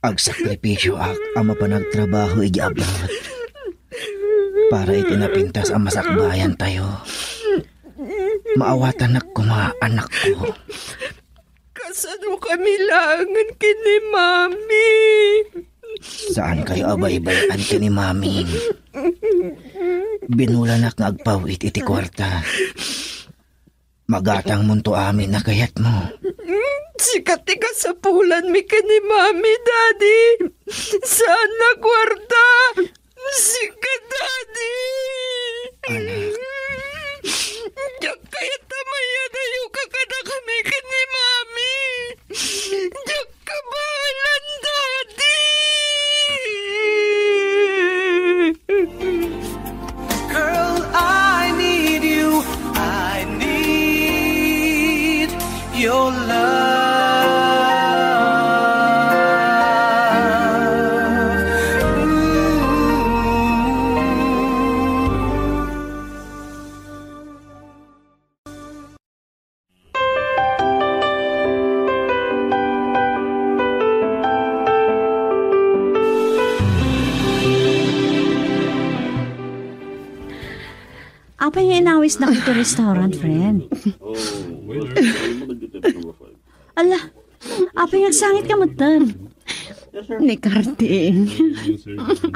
Agsakripisyoak a mapan agtrabaho iti abroad para iti napintas a masakbayantayo. Maawatanak koma, anakko. Kasanokami laengen ken ni Mami? Saankayo a baybay-an ken ni Mami. Binulanak nga agpaw-it iti kuarta. Magatangmonto amin a kayatmo. Sika ti kasapulanmi ken ni Mami, Daddy. Saan a kuarta. Sika, Daddy! Anak. Diak kayat a mayadayoka kadakami ken ni Mami. Diak kabaelan, Daddy! Girl, I need you. I need your love. Ooh. Apay nga inawisnak iti restaurant, friend? Ala, apay nga agsangitka metten? Ni Carding.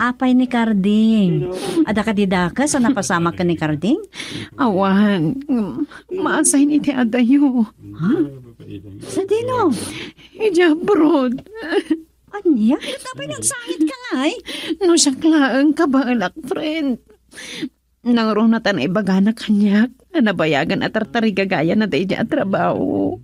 Apay ni Carding? Adda kadi dakes a napasamak ken ni Carding? Awan. Maasay iti adayo. Ha? Sadino? Idiay abroad. Ania? Apay nga agsangitka ngay? No siak laeng, kabaelak, friend. Nangruna ta naibagana kaniak a nabayagan a tartarigagayana daydiay a trabaho.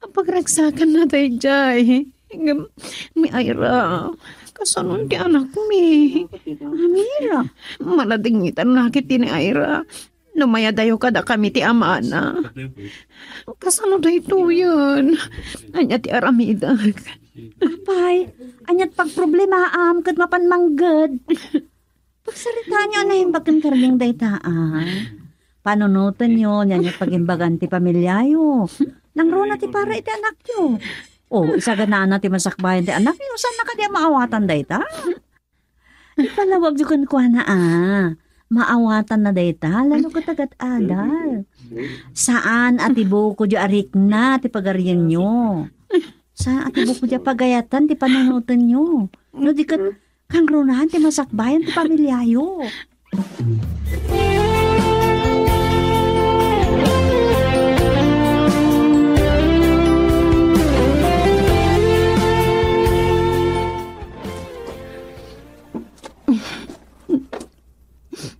Apagragsakanna daydiay. Ngem, Miss Ira, kasano ti anakmi? Amira. Maladingitan la ket ni Ira. No mayadayo kadakami ti amana. Kasano daytoyen? Ania ti aramidek? Apay, aniat pagproblemaam ket mapan mangged? Pagsaritaanyo a naimbag ken Carding dayta, a. Panunotenyo, ania ti pagimbagan ti pamiliayo. Nangruna ti para iti anakyo. O, isaganaanna ti masakbayan ti anakyo, saanna kadi a maawatan dayta? Ipalawagyo kenkuana, a. Maawatanna dayta, lalo ket agad-adal. Saan a ti bukodyo a rikna ti pagarienyo. Saan a ti bukodyo a pagayatan ti panunotenyo. No di ket, kangrunahan ti masakbayan ti pamiliayo.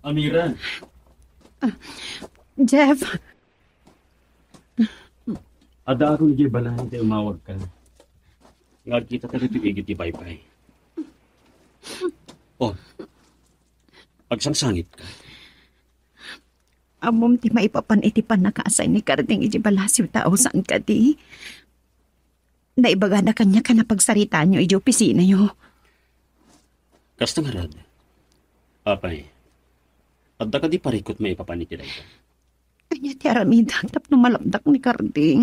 Amira. Ah, Jeff. Addaakon idiay balay ta umawagka. Nga agkitata ditoy igid ti baybay. O, agsangsangitka. Ammom ti maipapan iti pannakaasay ni Carding idiay balasiw ta, saan kadi? Naibagana kaniak a napagsaritaanyo idiay opisinayo. Kasta ngarud. Apay, adda kadi parikut maipapan iti dayta? Ania ti aramidek tapno malapdak ni Carding?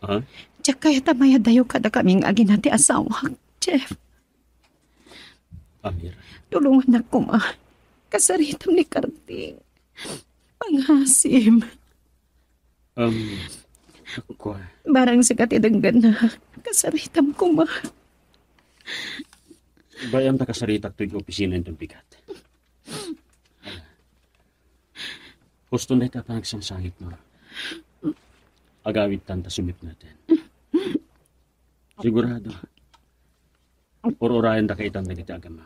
Ha? Diak kayat a mayadayo kadakami nga agina ti asawak, Jeff. Amir. Tulongannak koma. Kasaritam ni Karding. Pangasim. Um, kua. Barang sika ti denggenna. Kasaritam koma. Bay-am ta kasaritak toy opisina inton bigat. Husto dayta a panagsangsangitmo. Agawidtan ta sumipneten. Sigurado. Ur-urayen daka itan dagiti agamam.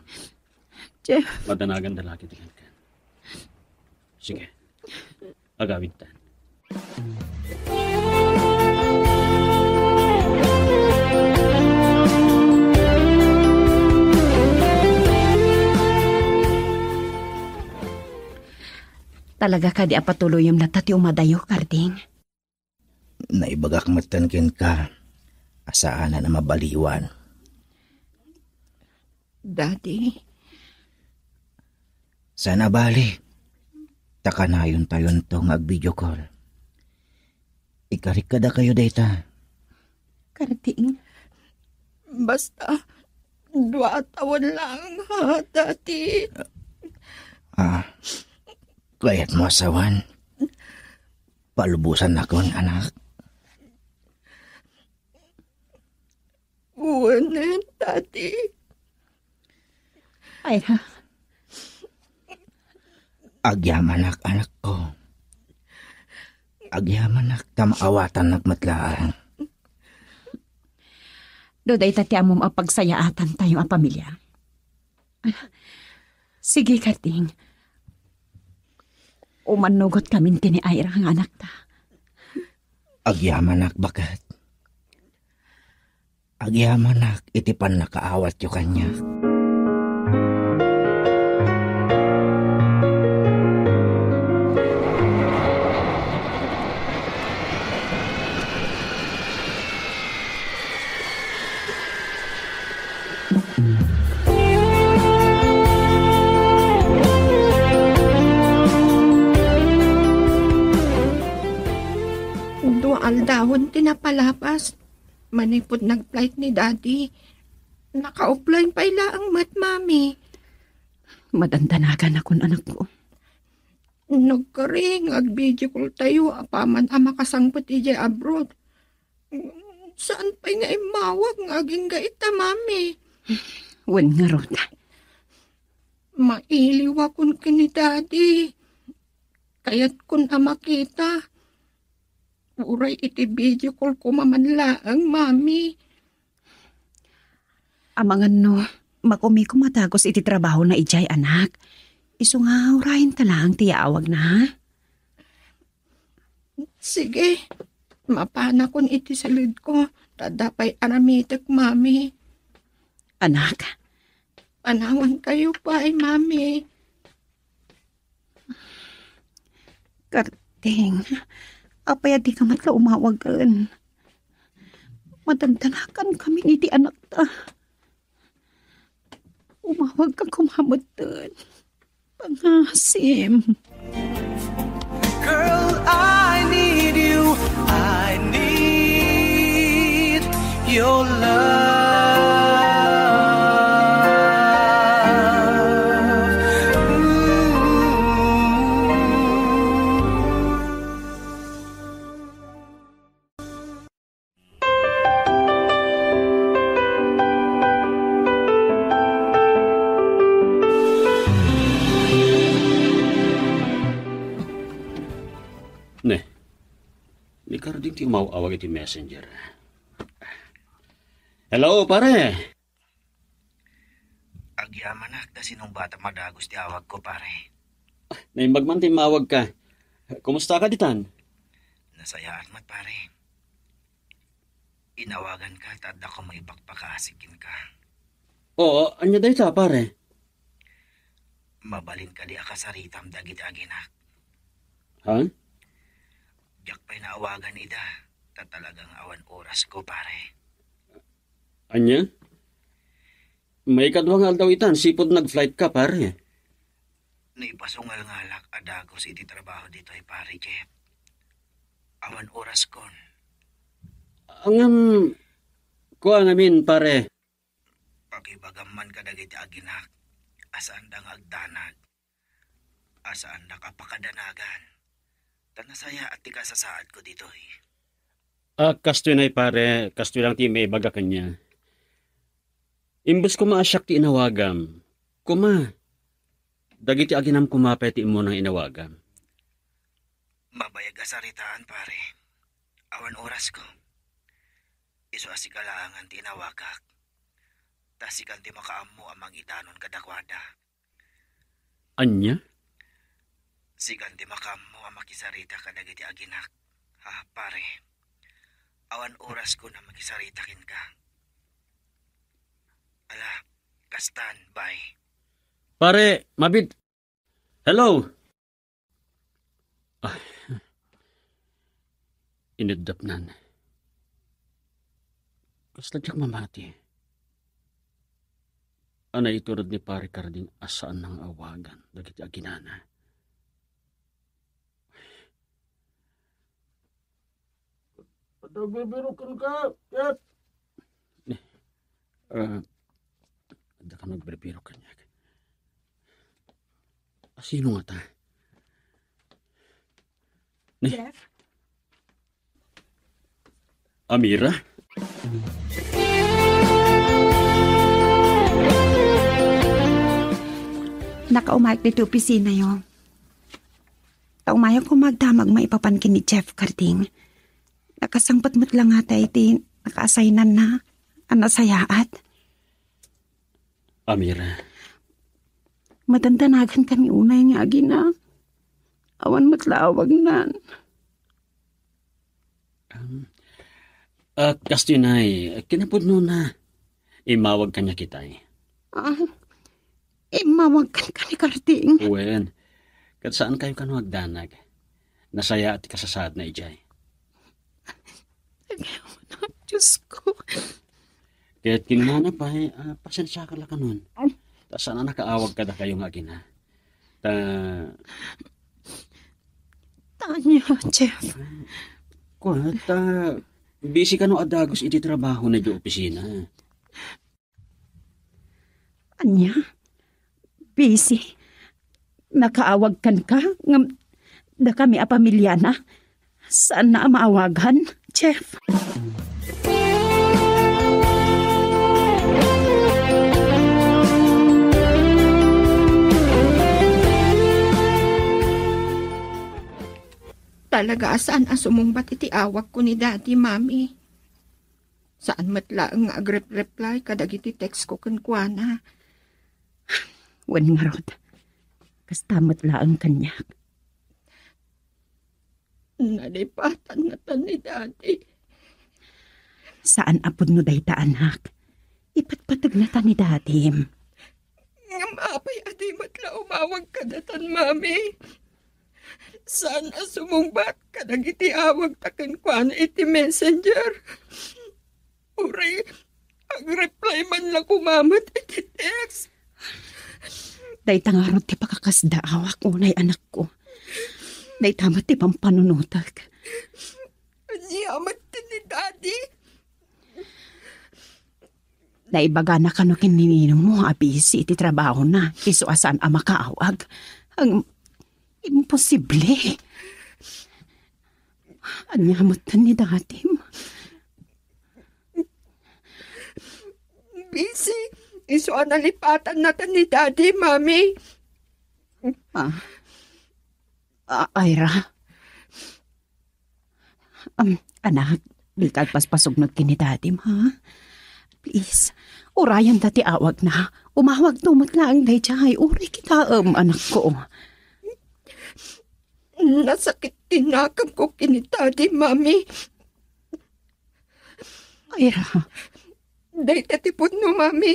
Jeff. Madanagan da laki ti kankan. Sige. Agawidtan. Talaga kadi a patuloyem latta ti umadayo, Karding? Naibagak metten kenka a saanen a mabaliwan. Daddy. Saan a bali. Ta kanayontayon to nga ag-video call. Ikarik kadakayo dayta. Karding. Basta, dua a tawen lang, ha, Daddy? Ah, kayatmo a sawen? Palubosannakon, anak. Wen, Daddy. Ay, ha? Agyamanak, anakko. Agyamanak ta maawatannak met laeng. No dayta ti ammom a pagsayaatantayo a pamilia. Sige, Karding. Umannugotkamin ken ni Ira nga anakta. Agyamanak, baket. Agyamanak iti pannakaawatyo kaniak. Dua aldawen ti napalapas. Manipud nag-flight ni Daddy, naka-offline pay laeng met, Mami. Madandanaganakon, anakko. Nagkari nga ag-video call tayo apaman a makasangpet idiay abroad. Saan pay nga immawag nga agingga ita, Mami? Wen ngarud. Mailiwakon ken ni Daddy. Kayatkon a makita. Uray iti video call koma man laeng, Mami. Amangan no, makumikom a dagus iti trabahona idiay, anak. Isu nga urayenta laeng ti yaawagna, ha? Sige, mapanakon iti saledko, ta adda pay aramitek, Mami. Anak. Panawankayo pay, Mami. Karding, apay a dika met la umawagen? Madandanagankamin iti anakta. Umawagka koma metten. Pangasim. Girl, I need you. I need your love. Ooh. Ne, ni Karding ti umaw-awag iti messenger. Hello, pare. Agyamanak ta sinungbatam a dagus ti awagko, pare. Naimbag man ti immawagka. Kumusta ka ditan? Nasayaat met, pare. Inawaganka ta adda koma ipakpakasi kenka. Oo, ania dayta, pare? Mabalin kadi a kasaritam dagiti aginak? Ha? Diak pay naawagan ida, ta talagang awan orasko, pare. Ania? Maikadua nga aldaw itan, sipud nag-flight ka, pare. Naipasungalngalak a dagus iti trabaho ditoy, pare Jeff. Awan oraskon. Ngem, kua ngamin, pare. Pakibagam man kadagiti aginak a saanda nga agdanag, a saandak a pakadanagan, ta nasayaat ti kasasaadko ditoy. Ah, kastoy nay, pare, kastoy lang ti maibaga kaniak. Imbes koma a siak ti inawagam, koma, dagiti aginam koma pay ti immunang inawagam. Mabayag a saritaan, pare. Awan orasko. Isu a sika laengen ti inawagak. Ta sikan ti makaammo a mangidanon kadakuada. Ania? Sikan ti makaammo a makisarita kadagiti aginak. Ha, pare? Awan orasko a makisarita kenka. Ala, kastan, bye. Pare, mabit-, Hello! Ay, ineddapnan. Kasla diak mamati. Anay itured ni Pare Carding a saan nga awagan dagiti aginana. Adda agbibiro kenka, Jeff. Ah, adda ka nagbirbiro kaniak. A, sino ngata? Ni? Jeff? Amira? Nakaumayek ditoy opisinayo. Ta umayek koma agdamag maipapan ken ni Jeff Carding. Nakasangpet met la ngata iti naka-assignanna a nasayaat. Amira. Madandanagan kami unay nga agina. Awan met la awagnan. Um, at kastoy nay, kinapudnona, immawag kaniak itay. Ah, immawag kenka ni Carding? Wen, ket saan kayo kano agdanag. Nasayaat ti kasasaadna idiay. Diyos ko. Ket kinunana pay, ah, pasensiaka la kanon. Ay. Ta saan a nakaawag kadakayo nga agina. Ta Tanya, Jeff. Kua, ta busy kano a dagus iti trabaho na di opisina. Ania? Busy? Nakaawag kenka ngem dakami a pamiliana? Saanna a maawagan, Jeff? Talaga a saan a sumungbat iti awagko ni Daddy, Mami. Saan met laeng nga agrep-reply kadagiti text ko kenkuana. Wen ngarud, kasta met laeng kaniak. Nalipatannata ni Daddy. Saan a pudno dayta, anak. Ipatpategnata ni Dadim. Ngem apay a di met la umawag kadatan, Mami? Saan a sumungbat kadagiti awagta kenkuana iti Messenger? Uray, agreply man la koma met iti text. Dayta ngarud ti pakakasdaawak unay, anakko. Dayta met ti pampanunotek. Ania met ti ni Daddy? Naibagana kano ken ni ninongmo a busy iti trabahona, isu a saan a makaawag. Ang imposible. Ania met ni Dadim? Busy. Isu a nalipatannata ni Daddy, Mami. Ah. Ah, Ira. Um, anak, dika agpaspasugno ken ni Dadim, ha? Please, urayanda ti awagna. Umawagto met laeng daydiay. Uray kitaem, anakko. Nasakit ti nakemko ken ni Daddy, Mami. Ira. Dayta ti pudno, Mami.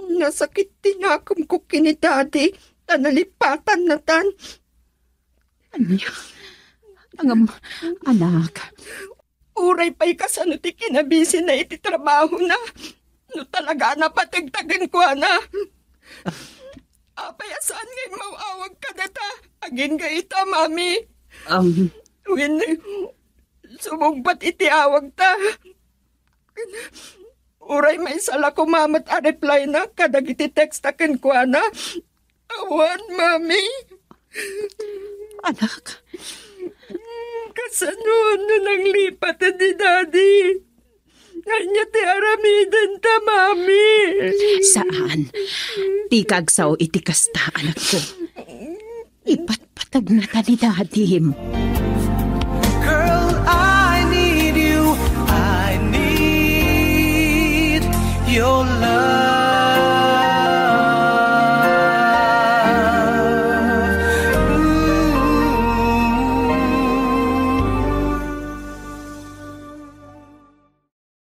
Nasakit ti nakemko ken ni Daddy, ta nalipatannatan. Ania? Ngem, anak. Uray pay kasano ti kinabisina iti trabahona, no talaga a napategta kenkuana. Apay a saan nga immaw-awag kadata? Agingga ita, Mami. Um. Wenno, sumungbat iti awagta. Uray maysa la koma met a reply na kadagiti text ta kenkuana. Awan, Mami. Anak. Kasano no nanglipat ni Daddy? Ania ti aramidenta, Mami? Saan. Dika agsao iti kasta, anakko. Ipatpateg na ta ni Dadim. Girl, I need you. I need your love.